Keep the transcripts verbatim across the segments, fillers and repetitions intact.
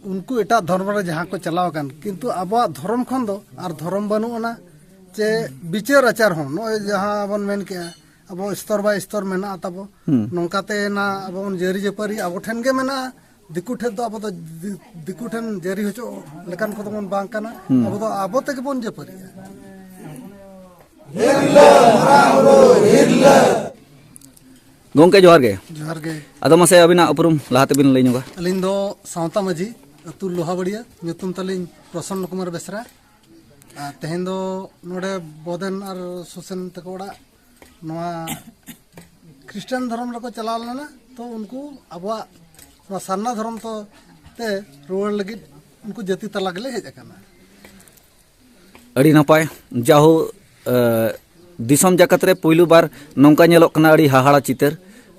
ᱩᱱᱠᱩ ᱮᱴᱟᱜ ᱫᱷᱚᱨᱚᱢ ᱨᱮ ᱡᱟᱦᱟᱸ ᱠᱚ ᱪᱟᱞᱟᱣ ᱟᱠᱟᱱ, ᱠᱤᱱᱛᱩ ᱟᱵᱚᱣᱟᱜ ᱫᱷᱚᱨᱚᱢ ᱠᱷᱚᱱ ᱫᱚ ᱟᱨ ᱫᱷᱚᱨᱚᱢ ᱵᱟᱹᱱᱩᱜ ᱟᱱᱟ᱾ ᱪᱮ ᱵᱤᱪᱟᱹᱨ ᱟᱪᱟᱨ ᱦᱚᱸ ᱱᱚᱜᱼᱚᱭ ᱡᱟᱦᱟᱸ ᱵᱚᱱ ᱢᱮᱱ ᱠᱮᱜᱼᱟ, ᱟᱵᱚ ᱥᱛᱚᱨ ᱵᱟᱭ ᱥᱛᱚᱨ ᱢᱮᱱᱟᱜᱼᱟ ᱛᱟᱵᱚ᱾ ᱦᱩᱸ᱾ ᱱᱚᱝᱠᱟᱛᱮ ᱱᱟ ᱟᱵᱚ ᱵᱚᱱ ᱡᱟᱹᱨᱤ ᱡᱟᱹᱯᱟᱹᱨᱤ ᱟᱵᱚ ᱴᱷᱮᱱ ᱜᱮ ᱢᱮᱱᱟᱜᱼᱟ᱾ ᱫᱤᱠᱩ ᱴᱷᱮᱱ ᱫᱚ ᱟᱵᱚ ᱫᱚ ᱫᱤ-, ᱫᱤᱠᱩ ᱴᱷᱮᱱ ᱡᱟᱹᱨᱤ ᱦᱚᱪᱚ ᱞᱮᱠᱟᱱ ᱠᱚᱫᱚ ᱵᱚᱱ ᱵᱟᱝ ᱠᱟᱱᱟ᱾ ᱦᱩᱸ᱾ ᱟᱵᱚ ᱫᱚ ᱟᱵᱚ ᱛᱮᱜᱮ ᱵᱚᱱ ᱡᱟᱹᱯᱟᱹᱨᱤᱜᱼᱟ᱾ ᱜᱚᱢᱠᱮ, ᱡᱚᱦᱟᱨ ᱜᱮ᱾ ᱡᱚᱦᱟᱨ ᱜᱮ᱾ ᱟᱫᱚ ᱢᱟᱥᱮ ᱟᱹᱵᱤᱱᱟᱜ ᱩᱯᱨᱩᱢ ᱞᱟᱦᱟ ᱛᱮᱵᱤᱱ ᱞᱟᱹᱭ ᱧᱚᱜᱟ᱾ ᱟᱹᱞᱤᱧ ᱫᱚ ᱥᱟᱶᱛᱟ ᱢᱟᱹᱡᱷᱤ, ᱟᱹᱛᱩ ᱞᱳᱦᱟᱵᱟᱲᱤᱭᱟᱹ, ᱧᱩᱛᱩᱢ ᱛᱟᱹᱞᱤᱧ ᱯᱨᱚᱥᱚᱱᱱᱚ ᱠᱩᱢᱟᱨ ᱵᱮᱥᱨᱟ᱾ ᱟᱨ ᱛᱮᱦᱮᱧ ᱫᱚ ᱱᱚᱰᱮ ᱵᱚᱫᱮᱱ ᱟᱨ ᱥᱩᱥᱮᱱ ᱛᱟᱠᱚ ᱚᱲᱟᱜ ᱱᱚᱣᱟ ᱠᱷᱨᱤᱥᱴᱟᱱ ᱫᱷᱚᱨᱚᱢ ᱨᱮᱠᱚ ᱪᱟᱞᱟᱣ ᱞᱮᱱᱟ, ᱛᱚ ᱩᱱᱠᱩ ᱟᱵᱚᱣᱟᱜ ᱱᱚᱣᱟ ᱥᱟᱨᱱᱟ ᱫᱷᱚᱨᱚᱢ ᱛᱚ ᱛᱮ ᱨᱩᱣᱟᱹᱲ ᱞᱟᱹᱜᱤᱫ ᱩᱱᱠᱩ ᱡᱟᱹᱛᱤ ᱛᱟᱞᱟ ᱜᱮᱞᱮ ᱦᱮᱡ ᱟᱠᱟᱱᱟ᱾ ᱟᱹᱰᱤ ᱱᱟᱯᱟᱭ᱾ ᱡᱟᱦᱳ, ᱮ, ᱫᱤᱥᱚᱢ ᱡᱟᱠᱟᱛ ᱨᱮ ᱯᱩᱭᱞᱩ ᱵᱟᱨ ᱱᱚᱝᱠᱟ ᱧᱮᱞᱚᱜ ᱠᱟᱱᱟ, ᱟᱹᱰᱤ ᱦᱟᱦᱟᱲᱟ ᱪᱤᱛᱟᱹᱨ᱾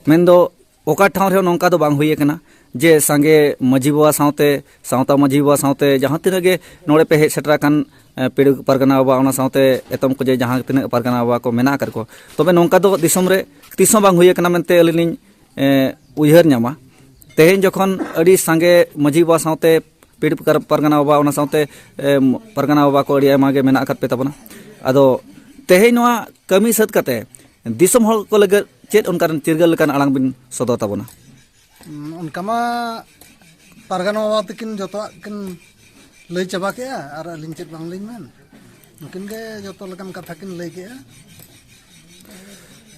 ᱢᱮᱱᱫᱚ ᱚᱠᱟ ᱴᱷᱟᱶ ᱨᱮᱦᱚᱸ ᱱᱚᱝᱠᱟ ᱫᱚ ᱵᱟᱝ ᱦᱩᱭ ᱟᱠᱟᱱᱟ ᱡᱮ ᱥᱟᱸᱜᱮ ᱢᱟᱹᱡᱷᱤ ᱵᱟᱵᱟ ᱥᱟᱶᱛᱮ, ᱥᱟᱶᱛᱟ ᱢᱟᱹᱡᱷᱤ ᱵᱟᱵᱟ ᱥᱟᱶᱛᱮ ᱡᱟᱦᱟᱸ ᱛᱤᱱᱟᱹᱜ ᱜᱮ ᱱᱚᱰᱮ ᱯᱮ ᱦᱮᱡ ᱥᱮᱴᱮᱨ ᱟᱠᱟᱱ, ᱮ, ᱯᱤᱲ ᱯᱟᱨᱜᱟᱱᱟ ᱵᱟᱵᱟ, ᱚᱱᱟ ᱥᱟᱶᱛᱮ ᱮᱛᱚᱢ ᱠᱚ ᱡᱮ ᱡᱟᱦᱟᱸ ᱛᱤᱱᱟᱹᱜ ᱯᱟᱨᱜᱟᱱᱟ ᱵᱟᱵᱟ ᱠᱚ ᱢᱮᱱᱟᱜ ᱟᱠᱟᱫ ᱠᱚ, ᱛᱚᱵᱮ ᱱᱚᱝᱠᱟ ᱫᱚ ᱫᱤᱥᱚᱢ ᱨᱮ ᱛᱤᱥ ᱦᱚᱸ ᱵᱟᱝ ᱦᱩᱭ ᱟᱠᱟᱱᱟ ᱢᱮᱱᱛᱮ ᱟᱹᱞᱤᱧ ᱞᱤᱧ, ᱮ, ᱩᱭᱦᱟᱹᱨ ᱧᱟᱢᱟ᱾ ᱛᱮᱦᱮᱧ ᱡᱚᱠᱷᱚᱱ ᱟᱹᱰᱤ ᱥᱟᱸᱜᱮ ᱢᱟᱹᱡᱷᱤ ᱵᱟᱵᱟ ᱥᱟᱶᱛᱮ ᱯᱤᱲ ᱯᱟᱨ-, ᱯᱟᱨᱜᱟᱱᱟ ᱵᱟᱵᱟ, ᱚᱱᱟ ᱥᱟᱶᱛᱮ, ᱮ, ᱯᱟᱨᱜᱟᱱᱟ ᱵᱟᱵᱟ ᱠᱚ ᱟᱹᱰᱤ ᱟᱭᱢᱟ ᱜᱮ ᱢᱮᱱᱟᱜ ᱟᱠᱟᱫ ᱯᱮ ᱛᱟᱵᱚᱱᱟ᱾ ᱟᱫᱚ ᱛᱮᱦᱮᱧ ᱱᱚᱣᱟ ᱠᱟᱹᱢᱤ ᱥᱟᱹᱛ ᱠᱟᱛᱮ ᱫᱤᱥᱚᱢ ᱦᱚᱲ ᱠᱚ ᱞᱟᱹᱜᱤᱫ ᱪᱮᱫ ᱚᱱᱠᱟᱱ ᱪᱤᱨᱜᱟᱹᱞ ᱞᱮᱠᱟᱱ ᱟᱲᱟᱝ ᱵᱤᱱ ᱥᱚᱫᱚᱨ ᱛᱟᱵᱚᱱᱟ? ᱩᱸ, ᱚᱱᱠᱟ ᱢᱟ ᱯᱟᱨᱜᱟᱱᱟ ᱵᱟᱵᱟ ᱛᱟᱹᱠᱤᱱ ᱡᱚᱛᱚᱣᱟᱜ ᱠᱤᱱ ᱞᱟᱹᱭ ᱪᱟᱵᱟ ᱠᱮᱜᱼᱟ, ᱟᱨ ᱟᱹᱞᱤᱧ ᱪᱮᱫ ᱵᱟᱝᱞᱤᱧ ᱢᱮᱱ, ᱱᱩᱠᱤᱱ ᱜᱮ ᱡᱚᱛᱚ ᱞᱮᱠᱟᱱ ᱠᱟᱛᱷᱟ ᱠᱤᱱ ᱞᱟᱹᱭ ᱠᱮᱜᱼᱟ᱾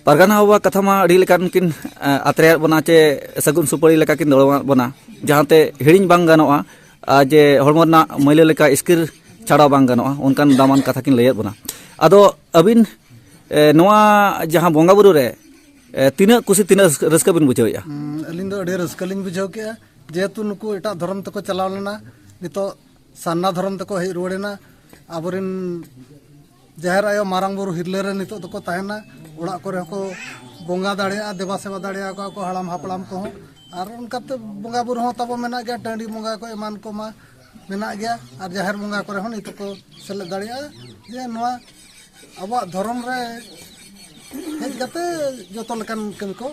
ᱯᱟᱨᱜᱟᱱᱟ ᱵᱟᱵᱟ ᱠᱟᱛᱷᱟ ᱢᱟ ᱟᱹᱰᱤ ᱞᱮᱠᱟᱱ ᱠᱤᱱ, ᱮ, ᱟᱛᱨᱮᱭᱟᱫ ᱵᱚᱱᱟ, ᱪᱮ ᱥᱟᱹᱜᱩᱱ ᱥᱩᱯᱟᱹᱲᱤ ᱞᱮᱠᱟ ᱠᱤᱱ ᱫᱚᱲᱚᱢᱟᱫ ᱵᱚᱱᱟ, ᱡᱟᱦᱟᱸᱛᱮ ᱦᱤᱲᱤᱧ ᱵᱟᱝ ᱜᱟᱱᱚᱜᱼᱟ, ᱟᱨ ᱡᱮ ᱦᱚᱲᱢᱚ ᱨᱮᱱᱟᱜ ᱢᱟᱹᱭᱞᱟᱹ ᱞᱮᱠᱟ ᱤᱥᱠᱤᱨ ᱪᱷᱟᱲᱟᱣ ᱵᱟᱝ ᱜᱟᱱᱚᱜᱼᱟ, ᱚᱱᱠᱟᱱ ᱫᱟᱢᱟᱱ ᱠᱟᱛᱷᱟ ᱠᱤᱱ ᱞᱟᱹᱭᱟᱫ ᱵᱚᱱᱟ᱾ ᱟᱫᱚ ᱟᱹᱵᱤᱱ, ᱮ, ᱱᱚᱣᱟ ᱡᱟᱦᱟᱸ ᱵᱚᱸᱜᱟ ᱵᱩᱨᱩ ᱨᱮ, ᱮ, ᱛᱤᱱᱟᱹᱜ ᱠᱩᱥᱤ, ᱛᱤᱱᱟᱹᱜ ᱨᱟᱹᱥᱠᱟᱹ ᱵᱤᱱ ᱵᱩᱡᱷᱟᱹᱣᱮᱫᱼᱟ? ᱦᱩᱸ, ᱟᱹᱞᱤᱧ ᱫᱚ ᱟᱹᱰᱤ ᱨᱟᱹᱥᱠᱟᱹ ᱞᱤᱧ ᱵᱩᱡᱷᱟᱹᱣ ᱠᱮᱜᱼᱟ, ᱡᱮᱦᱮᱛᱩ ᱱᱩᱠᱩ ᱮᱴᱟᱜ ᱫᱷᱚᱨᱚᱢ ᱛᱮᱠᱚ ᱪᱟᱞᱟᱣ ᱞᱮᱱᱟ, ᱱᱤᱛᱚᱜ ᱥᱟᱨᱱᱟ ᱫᱷᱚᱨᱚᱢ ᱛᱮᱠᱚ ᱦᱮᱡ ᱨᱩᱣᱟᱹᱲᱮᱱᱟ᱾ ᱟᱵᱚᱨᱮᱱ ᱡᱟᱦᱮᱨ ᱟᱭᱳ ᱢᱟᱨᱟᱝ ᱵᱩᱨᱩ ᱦᱤᱨᱞᱟᱹ ᱨᱮ ᱱᱤᱛᱚᱜ ᱫᱚᱠᱚ ᱛᱟᱦᱮᱱᱟ, ᱚᱲᱟᱜ ᱠᱚᱨᱮ ᱦᱚᱸᱠᱚ ᱵᱚᱸᱜᱟ ᱫᱟᱲᱮᱭᱟᱜᱼᱟ, ᱫᱮᱵᱟ ᱥᱮᱵᱟ ᱫᱟᱲᱮᱭᱟᱠᱚᱣᱟ ᱠᱚ ᱦᱟᱲᱟᱢ ᱦᱟᱯᱲᱟᱢ ᱠᱚᱦᱚᱸ᱾ ᱟᱨ ᱚᱱᱠᱟᱛᱮ ᱵᱚᱸᱜᱟ ᱵᱩᱨᱩ ᱦᱚᱸ ᱛᱟᱵᱚ ᱢᱮᱱᱟᱜ ᱜᱮᱭᱟ, ᱴᱟᱺᱰᱤ ᱵᱚᱸᱜᱟ ᱠᱚ ᱮᱢᱟᱱ ᱠᱚᱢᱟ ᱢᱮᱱᱟᱜ ᱜᱮᱭᱟ, ᱟᱨ ᱡᱟᱦᱮᱨ ᱵᱚᱸᱜᱟ ᱠᱚᱨᱮ ᱦᱚᱸ ᱱᱤᱛᱚᱜ ᱠᱚ ᱥᱮᱞᱮᱫ ᱫᱟᱲᱮᱭᱟᱜᱼᱟ᱾ ᱡᱮ ᱱᱚᱣᱟ ᱟᱵᱚᱣᱟᱜ ᱫᱷᱚᱨᱚᱢ ᱨᱮ ᱦᱮᱡ ᱠᱟᱛᱮ ᱡᱚᱛᱚ ᱞᱮᱠᱟᱱ ᱠᱟᱹᱢᱤ ᱠᱚ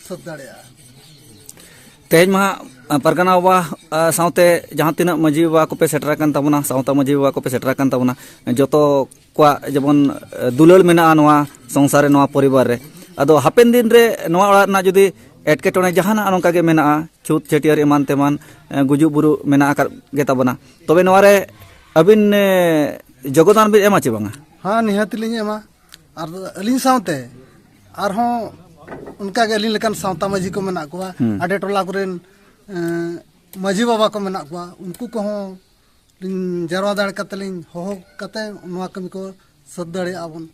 ᱥᱟᱹᱛ ᱫᱟᱲᱮᱭᱟᱜᱼᱟ᱾ ᱛᱮᱦᱮᱧ ᱢᱟ ᱦᱟᱸᱜ, ᱟ, ᱯᱟᱨᱜᱟᱱᱟ ᱵᱟᱵᱟ, ᱟ, ᱥᱟᱶᱛᱮ ᱡᱟᱦᱟᱸ ᱛᱤᱱᱟᱹᱜ ᱢᱟᱹᱡᱷᱤ ᱵᱟᱵᱟ ᱠᱚᱯᱮ ᱥᱮᱴᱮᱨ ᱟᱠᱟᱱ ᱛᱟᱵᱚᱱᱟ, ᱥᱟᱶᱛᱟ ᱢᱟᱹᱡᱷᱤ ᱵᱟᱵᱟ ᱠᱚᱯᱮ ᱥᱮᱴᱮᱨ ᱟᱠᱟᱱ ᱛᱟᱵᱚᱱᱟ, ᱡᱚᱛᱚ ᱠᱚᱣᱟᱜ ᱡᱮᱢᱚᱱ, ᱟ, ᱫᱩᱞᱟᱹᱲ ᱢᱮᱱᱟᱜᱼᱟ ᱱᱚᱣᱟ ᱥᱚᱝᱥᱟᱨ ᱨᱮ, ᱱᱚᱣᱟ ᱯᱚᱨᱤᱵᱟᱨ ᱨᱮ᱾ ᱟᱫᱚ ᱦᱟᱯᱮᱱ ᱫᱤᱱ ᱨᱮ ᱱᱚᱣᱟ ᱚᱲᱟᱜ ᱨᱮᱱᱟᱜ ᱡᱩᱫᱤ ᱮᱴᱠᱮᱴᱚᱬᱮ ᱡᱟᱦᱟᱱᱟᱜ ᱱᱚᱝᱠᱟ ᱜᱮ ᱢᱮᱱᱟᱜᱼᱟ, ᱪᱷᱩᱛ ᱪᱷᱟᱹᱴᱭᱟᱹᱨ ᱮᱢᱟᱱ ᱛᱮᱢᱟᱱ, ᱮ, ᱜᱩᱡᱩᱜ ᱵᱩᱨᱩᱜ ᱢᱮᱱᱟᱜ ᱟᱠᱟᱫ ᱜᱮ ᱛᱟᱵᱚᱱᱟ, ᱛᱚᱵᱮ ᱱᱚᱣᱟ ᱨᱮ ᱟᱹᱵᱤᱱ, ᱮ, ᱡᱳᱜᱚᱫᱟᱱ ᱵᱤᱱ ᱮᱢᱟ ᱪᱮ ᱵᱟᱝᱟ? ᱦᱮᱸ, ᱱᱤᱦᱟᱹᱛ ᱞᱤᱧ ᱮᱢᱟ᱾ ᱟᱨ ᱟᱹᱞᱤᱧ ᱥᱟᱶᱛᱮ ᱟᱨᱦᱚᱸ ᱚᱱᱠᱟᱜᱮ ᱟᱹᱞᱤᱧ ᱞᱮᱠᱟᱱ ᱥᱟᱶᱛᱟ ᱢᱟᱹᱡᱷᱤ ᱠᱚ ᱢᱮᱱᱟᱜ ᱠᱚᱣᱟ, ᱦᱩᱸ᱾ ᱟᱰᱮ ᱴᱚᱞᱟ ᱠᱚᱨᱮᱱ, ᱮᱸ, ᱢᱟᱹᱡᱷᱤ ᱵᱟᱵᱟ ᱠᱚ ᱢᱮᱱᱟᱜ ᱠᱚᱣᱟ, ᱩᱱᱠᱩ ᱠᱚᱦᱚᱸ ᱞᱤᱧ ᱡᱟᱨᱣᱟ ᱫᱟᱲᱮ ᱠᱟᱛᱮ ᱞᱤᱧ ᱦᱚᱦᱚ ᱠᱟᱛᱮ ᱱᱚᱣᱟ ᱠᱟᱹᱢᱤ ᱠᱚ ᱥᱟᱹᱛ ᱫᱟᱲᱮᱭᱟᱜᱼᱟ ᱵᱚᱱ᱾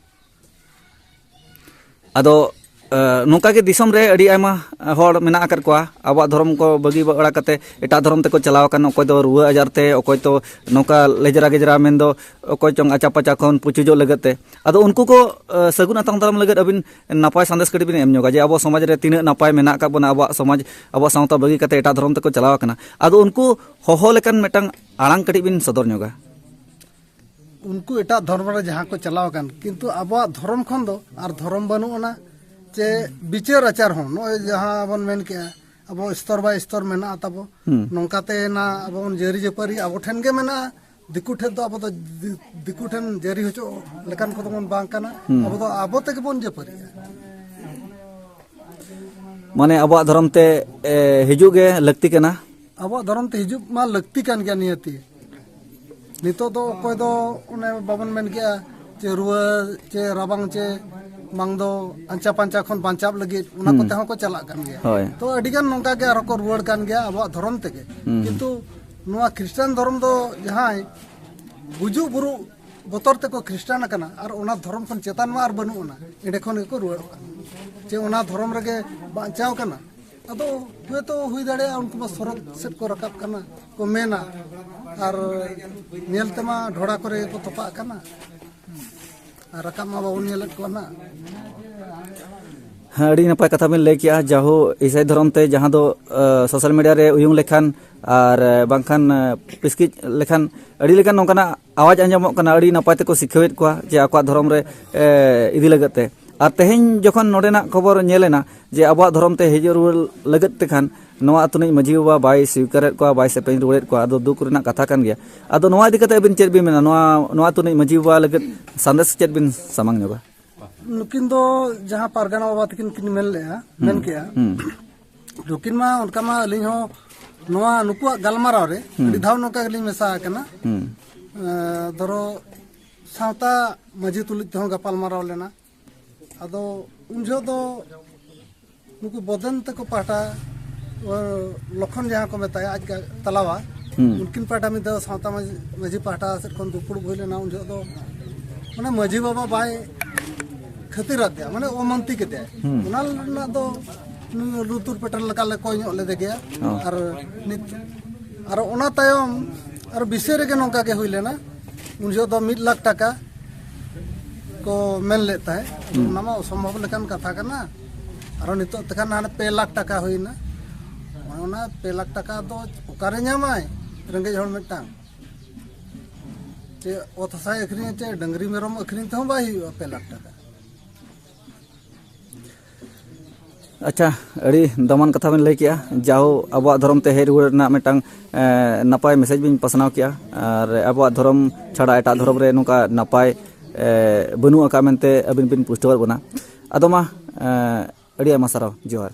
ᱟᱫᱚ, ᱮ, ᱱᱚᱝᱠᱟ ᱜᱮ ᱫᱤᱥᱚᱢ ᱨᱮ ᱟᱹᱰᱤ ᱟᱭᱢᱟ ᱦᱚᱲ ᱢᱮᱱᱟᱜ ᱟᱠᱟᱫ ᱠᱚᱣᱟ, ᱟᱵᱚᱣᱟᱜ ᱫᱷᱚᱨᱚᱢ ᱠᱚ ᱵᱟᱹᱜᱤ ᱵᱟᱲᱟ ᱠᱟᱛᱮ ᱮᱴᱟᱜ ᱫᱷᱚᱨᱚᱢ ᱛᱮᱠᱚ ᱪᱟᱞᱟᱣ ᱟᱠᱟᱱ, ᱚᱠᱚᱭ ᱫᱚ ᱨᱩᱣᱟᱹ ᱟᱡᱟᱨ ᱛᱮ, ᱚᱠᱚᱭ ᱫᱚ ᱱᱚᱝᱠᱟ ᱞᱮᱡᱽᱨᱟ ᱜᱮᱡᱽᱨᱟ, ᱢᱮᱱᱫᱚ ᱚᱠᱚᱭ ᱪᱚᱝ ᱟᱪᱟ ᱯᱟᱪᱟ ᱠᱷᱚᱱ ᱯᱩᱪᱩᱡᱚᱜ ᱞᱟᱹᱜᱤᱫ ᱛᱮ᱾ ᱟᱫᱚ ᱩᱱᱠᱩ ᱠᱚ, ᱮ, ᱥᱟᱹᱜᱩᱱ ᱟᱛᱟᱝ ᱫᱟᱨᱟᱢ ᱞᱟᱹᱜᱤᱫ ᱟᱹᱵᱤᱱ ᱱᱟᱯᱟᱭ ᱥᱟᱸᱫᱮᱥ ᱠᱟᱹᱴᱤᱡ ᱵᱤᱱ ᱮᱢ ᱧᱚᱜᱟ, ᱡᱮ ᱟᱵᱚ ᱥᱚᱢᱟᱡᱽ ᱨᱮ ᱛᱤᱱᱟᱹᱜ ᱱᱟᱯᱟᱭ ᱢᱮᱱᱟᱜ ᱟᱠᱟᱫ ᱵᱚᱱᱟ, ᱟᱵᱚᱣᱟᱜ ᱥᱚᱢᱟᱡᱽ, ᱟᱵᱚᱣᱟᱜ ᱥᱟᱶᱛᱟ ᱵᱟᱹᱜᱤ ᱠᱟᱛᱮ ᱮᱴᱟᱜ ᱫᱷᱚᱨᱚᱢ ᱛᱮᱠᱚ ᱪᱟᱞᱟᱣ ᱟᱠᱟᱱᱟ᱾ ᱟᱫᱚ ᱩᱱᱠᱩ ᱦᱚᱦᱚ ᱞᱮᱠᱟᱱ ᱢᱤᱫᱴᱟᱝ ᱟᱲᱟᱝ ᱠᱟᱹᱴᱤᱡ ᱵᱤᱱ ᱥᱚᱫᱚᱨ ᱧᱚᱜᱟ᱾ ᱩᱱᱠᱩ ᱮᱴᱟᱜ ᱫᱷᱚᱨᱢᱚ ᱨᱮ ᱡᱟᱦᱟᱸ ᱠᱚ ᱪᱟᱞᱟᱣ ᱟᱠᱟᱱ, ᱠᱤᱱᱛᱩ ᱟᱵᱚᱣᱟᱜ ᱫᱷᱚᱨᱚᱢ ᱠᱷᱚᱱ ᱫᱚ ᱟᱨ ᱫᱷᱚᱨᱚᱢ ᱵᱟᱹᱱᱩᱜ ᱟᱱᱟ᱾ ᱪᱮ ᱵᱤᱪᱟᱹᱨ ᱟᱪᱟᱨ ᱦᱚᱸ ᱱᱚᱜᱼᱚᱭ ᱡᱟᱦᱟᱸ ᱵᱚᱱ ᱢᱮᱱ ᱠᱮᱜᱼᱟ, ᱟᱵᱚ ᱥᱛᱚᱨ ᱵᱟᱭ ᱥᱛᱚᱨ ᱢᱮᱱᱟᱜᱼᱟ ᱛᱟᱵᱚ᱾ ᱦᱩᱸ᱾ ᱱᱚᱝᱠᱟᱛᱮ ᱱᱟ ᱟᱵᱚ ᱵᱚᱱ ᱡᱟᱹᱨᱤ ᱡᱟᱹᱯᱟᱹᱨᱤ ᱟᱵᱚ ᱴᱷᱮᱱ ᱜᱮ ᱢᱮᱱᱟᱜᱼᱟ᱾ ᱫᱤᱠᱩ ᱴᱷᱮᱱ ᱫᱚ ᱟᱵᱚ ᱫᱚ ᱫᱤ-, ᱫᱤᱠᱩ ᱴᱷᱮᱱ ᱡᱟᱹᱨᱤ ᱦᱚᱪᱚ ᱞᱮᱠᱟᱱ ᱠᱚᱫᱚ ᱵᱚᱱ ᱵᱟᱝ ᱠᱟᱱᱟ᱾ ᱦᱩᱸ᱾ ᱟᱵᱚ ᱫᱚ ᱟᱵᱚ ᱛᱮᱜᱮ ᱵᱚᱱ ᱡᱟᱹᱯᱟᱹᱨᱤᱜᱼᱟ᱾ ᱢᱟᱱᱮ ᱟᱵᱚᱣᱟᱜ ᱫᱷᱚᱨᱚᱢ ᱛᱮ, ᱮ, ᱦᱤᱡᱩᱜ ᱜᱮ ᱞᱟᱹᱠᱛᱤ ᱠᱟᱱᱟ᱾ ᱟᱵᱚᱣᱟᱜ ᱫᱷᱚᱨᱚᱢ ᱛᱮ ᱦᱤᱡᱩᱜ ᱢᱟ ᱞᱟᱹᱠᱛᱤ ᱠᱟᱱ ᱜᱮᱭᱟ ᱱᱤᱦᱟᱹᱛᱤ᱾ ᱱᱤᱛᱚᱜ ᱫᱚ ᱚᱠᱚᱭ ᱫᱚ ᱚᱱᱮ ᱵᱟᱵᱚᱱ ᱢᱮᱱ ᱠᱮᱜᱼᱟ ᱪᱮ ᱨᱩᱣᱟᱹ ᱪᱮ ᱨᱟᱵᱟᱝ ᱪᱮ ᱵᱟᱝ ᱫᱚ ᱟᱧᱪᱟ ᱯᱟᱧᱪᱟ ᱠᱷᱚᱱ ᱵᱟᱧᱪᱟᱣ ᱞᱟᱹᱜᱤᱫ ᱚᱱᱟ ᱦᱩᱸ᱾ ᱠᱚᱛᱮ ᱦᱚᱸᱠᱚ ᱪᱟᱞᱟᱜ ᱠᱟᱱ ᱜᱮᱭᱟ᱾ ᱦᱳᱭ᱾ ᱛᱚ ᱟᱹᱰᱤᱜᱟᱱ ᱱᱚᱝᱠᱟ ᱜᱮ ᱟᱨᱦᱚᱸ ᱠᱚ ᱨᱩᱣᱟᱹᱲ ᱠᱟᱱ ᱜᱮᱭᱟ ᱟᱵᱚᱣᱟᱜ ᱫᱷᱚᱨᱚᱢ ᱛᱮᱜᱮ᱾ ᱦᱩᱸ᱾ ᱠᱤᱱᱛᱩ ᱱᱚᱣᱟ ᱠᱷᱨᱤᱥᱴᱟᱱ ᱫᱷᱚᱨᱚᱢ ᱫᱚ ᱡᱟᱦᱟᱸᱭ ᱜᱩᱡᱩᱜ ᱵᱩᱨᱩᱜ ᱵᱚᱛᱚᱨ ᱛᱮᱠᱚ ᱠᱷᱨᱤᱥᱴᱟᱱ ᱟᱠᱟᱱᱟ ᱟᱨ ᱚᱱᱟ ᱫᱷᱚᱨᱚᱢ ᱠᱷᱚᱱ ᱪᱮᱛᱟᱱ ᱢᱟ ᱟᱨ ᱵᱟᱹᱱᱩᱜ ᱟᱱᱟ, ᱮᱸᱰᱮ ᱠᱷᱚᱱ ᱜᱮᱠᱚ ᱨᱩᱣᱟᱹᱲᱚᱜ ᱠᱟᱱᱟ᱾ ᱪᱮ ᱚᱱᱟ ᱫᱷᱚᱨᱚᱢ ᱨᱮᱜᱮ ᱵᱟᱧᱪᱟᱣ ᱠᱟᱱᱟ᱾ ᱟᱫᱚ ᱦᱚᱭᱛᱳ ᱦᱩᱭ ᱫᱟᱲᱮᱭᱟᱜᱼᱟ ᱩᱱᱠᱩ ᱢᱟ ᱥᱚᱨᱚᱜ ᱥᱮᱫ ᱠᱚ ᱨᱟᱠᱟᱵ ᱠᱟᱱᱟ ᱠᱚ ᱢᱮᱱᱟ, ᱟᱨ ᱧᱮᱞ ᱛᱮᱢᱟ ᱰᱷᱚᱲᱟ ᱠᱚᱨᱮ ᱜᱮᱠᱚ ᱛᱚᱯᱟᱜ ᱠᱟᱱᱟ, ᱟᱨ ᱨᱟᱠᱟᱵ ᱢᱟ ᱵᱟᱵᱚᱱ ᱧᱮᱞᱮᱫ ᱠᱚᱣᱟ ᱱᱟᱜ᱾ ᱦᱮᱸ, ᱟᱹᱰᱤ ᱱᱟᱯᱟᱭ ᱠᱟᱛᱷᱟ ᱵᱤᱱ ᱞᱟᱹᱭ ᱠᱮᱜᱼᱟ᱾ ᱡᱟᱦᱳ, ᱤᱥᱟᱹᱭ ᱫᱷᱚᱨᱚᱢ ᱛᱮ ᱡᱟᱦᱟᱸ ᱫᱚ, ᱟ, social media ᱨᱮ ᱩᱭᱩᱝ ᱞᱮᱠᱷᱟᱱ ᱟᱨ, ᱟ, ᱵᱟᱝᱠᱷᱟᱱ, ᱟ, ᱯᱤᱥᱠᱤᱡ ᱞᱮᱠᱷᱟᱱ ᱟᱹᱰᱤ ᱞᱮᱠᱟᱱ ᱱᱚᱝᱠᱟᱱᱟᱜ ᱟᱣᱟᱡᱽ ᱟᱸᱡᱚᱢᱚᱜ ᱠᱟᱱᱟ, ᱟᱹᱰᱤ ᱱᱟᱯᱟᱭ ᱛᱮᱠᱚ ᱥᱤᱠᱷᱟᱹᱣᱮᱫ ᱠᱚᱣᱟ ᱡᱮ ᱟᱠᱚᱣᱟᱜ ᱫᱷᱚᱨᱚᱢ ᱨᱮ, ᱮ, ᱤᱫᱤ ᱞᱟᱹᱜᱤᱫ ᱛᱮ᱾ ᱟᱨ ᱛᱮᱦᱮᱧ ᱡᱚᱠᱷᱚᱱ ᱱᱚᱰᱮᱱᱟᱜ ᱠᱷᱚᱵᱚᱨ ᱧᱮᱞ ᱮᱱᱟ ᱡᱮ ᱟᱵᱚᱣᱟᱜ ᱫᱷᱚᱨᱚᱢ ᱛᱮ ᱦᱤᱡᱩᱜ ᱨᱩᱣᱟᱹᱲ ᱞᱟᱹᱜᱤᱫ ᱛᱮᱠᱷᱟᱱ ᱱᱚᱣᱟ ᱟᱹᱛᱩ ᱨᱤᱱᱤᱡ ᱢᱟᱹᱡᱷᱤ ᱵᱟᱵᱟ ᱵᱟᱭ ᱥᱤᱠᱟᱨᱮᱫ ᱠᱚᱣᱟ, ᱵᱟᱭ ᱥᱮᱯᱮᱧ ᱨᱩᱣᱟᱹᱲᱮᱫ ᱠᱚᱣᱟ, ᱟᱫᱚ ᱫᱩᱠ ᱨᱮᱱᱟᱜ ᱠᱟᱛᱷᱟ ᱠᱟᱱ ᱜᱮᱭᱟ᱾ ᱟᱫᱚ ᱱᱚᱣᱟ ᱤᱫᱤ ᱠᱟᱛᱮ ᱟᱹᱵᱤᱱ ᱪᱮᱫ ᱵᱤᱱ ᱢᱮᱱᱟ? ᱱᱚᱣᱟ, ᱱᱚᱣᱟ ᱟᱹᱛᱩ ᱨᱤᱱᱤᱡ ᱢᱟᱹᱡᱷᱤ ᱵᱟᱵᱟ ᱞᱟᱹᱜᱤᱫ ᱥᱟᱸᱫᱮᱥ ᱪᱮᱫ ᱵᱤᱱ ᱥᱟᱢᱟᱝ ᱧᱚᱜᱟ? ᱱᱩᱠᱤᱱ ᱫᱚ ᱡᱟᱦᱟᱸ ᱯᱟᱨᱜᱟᱱᱟ ᱵᱟᱵᱟ ᱛᱟᱹᱠᱤᱱ ᱠᱤᱱ ᱢᱮᱱ ᱞᱮᱜᱼᱟ, ᱢᱮᱱ ᱠᱮᱜᱼᱟ, ᱦᱩᱸ᱾ ᱱᱩᱠᱤᱱ ᱢᱟ ᱚᱱᱠᱟ ᱢᱟ ᱟᱹᱞᱤᱧ ᱦᱚᱸ ᱱᱚᱣᱟ ᱱᱩᱠᱩᱣᱟᱜ ᱜᱟᱞᱢᱟᱨᱟᱣ ᱨᱮ ᱦᱩᱸ᱾ ᱟᱹᱰᱤ ᱫᱷᱟᱣ ᱱᱚᱝᱠᱟ ᱜᱮᱞᱤᱧ ᱢᱮᱥᱟ ᱟᱠᱟᱱᱟ᱾ ᱦᱩᱸ᱾ ᱮᱸ, ᱫᱷᱚᱨᱚ ᱥᱟᱶᱛᱟ ᱢᱟᱹᱡᱷᱤ ᱛᱩᱞᱩᱡ ᱛᱮᱦᱚᱸ ᱜᱟᱯᱟᱞ ᱢᱟᱨᱟᱣ ᱞᱮᱱᱟ᱾ ᱟᱫᱚ ᱩᱱ ᱡᱚᱦᱚᱜ ᱫᱚ ᱱᱩᱠᱩ ᱵᱚᱫᱮᱱ ᱛᱟᱠᱚ ᱯᱟᱦᱴᱟ, ᱚ, ᱞᱚᱠᱷᱚᱱ ᱡᱟᱦᱟᱸ ᱠᱚ ᱢᱮᱛᱟᱭᱟ ᱟᱡ ᱛᱟᱞᱟᱣᱟ, ᱦᱩᱸ᱾ ᱩᱱᱠᱤᱱ ᱯᱟᱦᱴᱟ ᱢᱤᱫ ᱫᱷᱟᱣ ᱥᱟᱶᱛᱟ ᱢᱟᱹᱡᱷᱤ, ᱢᱟᱹᱡᱷᱤ ᱯᱟᱦᱴᱟ ᱥᱮᱫ ᱠᱷᱚᱱ ᱫᱩᱯᱲᱩᱵ ᱦᱩᱭ ᱞᱮᱱᱟ᱾ ᱩᱱ ᱡᱚᱦᱚᱜ ᱫᱚ ᱢᱟᱱᱮ ᱢᱟᱹᱡᱷᱤ ᱵᱟᱵᱟ ᱵᱟᱭ ᱠᱷᱟᱹᱛᱤᱨᱟᱫ ᱫᱮᱭᱟ, ᱢᱟᱱᱮ ᱚᱢᱟᱱᱛᱤ ᱠᱮᱫᱮᱭᱟ᱾ ᱦᱩᱸ᱾ ᱚᱱᱟ ᱨᱮᱱᱟᱜ ᱫᱚ ᱱᱩᱭ ᱞᱩᱛᱩᱨ ᱯᱮᱴᱮᱨ ᱞᱮᱠᱟ ᱞᱮ ᱠᱚᱭ ᱧᱚᱜ ᱞᱮᱫᱮ ᱜᱮᱭᱟ᱾ ᱚ᱾ ᱟᱨ ᱱᱤᱛ, ᱟᱨ ᱚᱱᱟ ᱛᱟᱭᱚᱢ ᱟᱨ ᱵᱤᱥᱚᱭ ᱨᱮᱜᱮ ᱱᱚᱝᱠᱟ ᱜᱮ ᱦᱩᱭ ᱞᱮᱱᱟ᱾ ᱩᱱ ᱡᱚᱦᱚᱜ ᱫᱚ ᱢᱤᱫ ᱞᱟᱠᱷ ᱴᱟᱠᱟ ᱠᱚ ᱢᱮᱱ ᱞᱮᱫ ᱛᱟᱦᱮᱸᱫ᱾ ᱦᱩᱸ᱾ ᱚᱱᱟ ᱢᱟ ᱚᱥᱚᱢᱵᱷᱚᱵ ᱞᱮᱠᱟᱱ ᱠᱟᱛᱷᱟ ᱠᱟᱱᱟ᱾ ᱟᱨᱚ ᱱᱤᱛᱚᱜ ᱛᱮᱠᱷᱟᱱ ᱦᱟᱱᱮ ᱯᱮ ᱞᱟᱠᱷ ᱴᱟᱠᱟ ᱦᱩᱭᱱᱟ᱾ ᱚᱱᱟ ᱯᱮ ᱞᱟᱠᱷ ᱴᱟᱠᱟ ᱫᱚ ᱚᱠᱟᱨᱮ ᱧᱟᱢᱟᱭ ᱨᱮᱸᱜᱮᱡ ᱦᱚᱲ ᱢᱤᱫᱴᱟᱝ? ᱪᱮ ᱚᱛ ᱦᱟᱥᱟᱭ ᱟᱹᱠᱷᱨᱤᱧᱟ, ᱪᱮ ᱰᱟᱹᱝᱨᱤ ᱢᱮᱨᱚᱢ ᱟᱹᱠᱷᱨᱤᱧ ᱛᱮᱦᱚᱸ ᱵᱟᱭ ᱦᱩᱭᱩᱜᱼᱟ ᱯᱮ ᱞᱟᱠᱷ ᱴᱟᱠᱟ᱾ ᱟᱪᱪᱷᱟ, ᱟᱹᱰᱤ ᱫᱟᱢᱟᱱ ᱠᱟᱛᱷᱟ ᱵᱮᱱ ᱞᱟᱹᱭ ᱠᱮᱜᱼᱟ᱾ ᱡᱟᱦᱳ, ᱟᱵᱚᱣᱟᱜ ᱫᱷᱚᱨᱚᱢ ᱛᱮ ᱦᱮᱡ ᱨᱩᱣᱟᱹᱲ ᱨᱮᱱᱟᱜ ᱢᱤᱫᱴᱟᱝ, ᱮ, ᱱᱟᱯᱟᱭ ᱢᱮᱥᱮᱡᱽ ᱵᱤᱱ ᱯᱟᱥᱱᱟᱣ ᱠᱮᱜᱼᱟ᱾ ᱟᱨ ᱟᱵᱚᱣᱟᱜ ᱫᱷᱚᱨᱚᱢ ᱪᱷᱟᱲᱟ ᱮᱴᱟᱜ ᱫᱷᱚᱨᱚᱢ ᱨᱮ ᱱᱚᱝᱠᱟ ᱱᱟᱯᱟᱭ, ᱮ, ᱵᱟᱹᱱᱩᱜ ᱟᱠᱟᱫ ᱢᱮᱱᱛᱮ ᱟᱹᱵᱤᱱ ᱵᱤᱱ ᱯᱩᱥᱴᱟᱹᱣᱟᱫ ᱵᱚᱱᱟ᱾ ᱟᱫᱚ ᱢᱟ, ᱮ, ᱟᱹᱰᱤ ᱟᱭᱢᱟ ᱥᱟᱨᱦᱟᱣ᱾ ᱡᱚᱦᱟᱨ᱾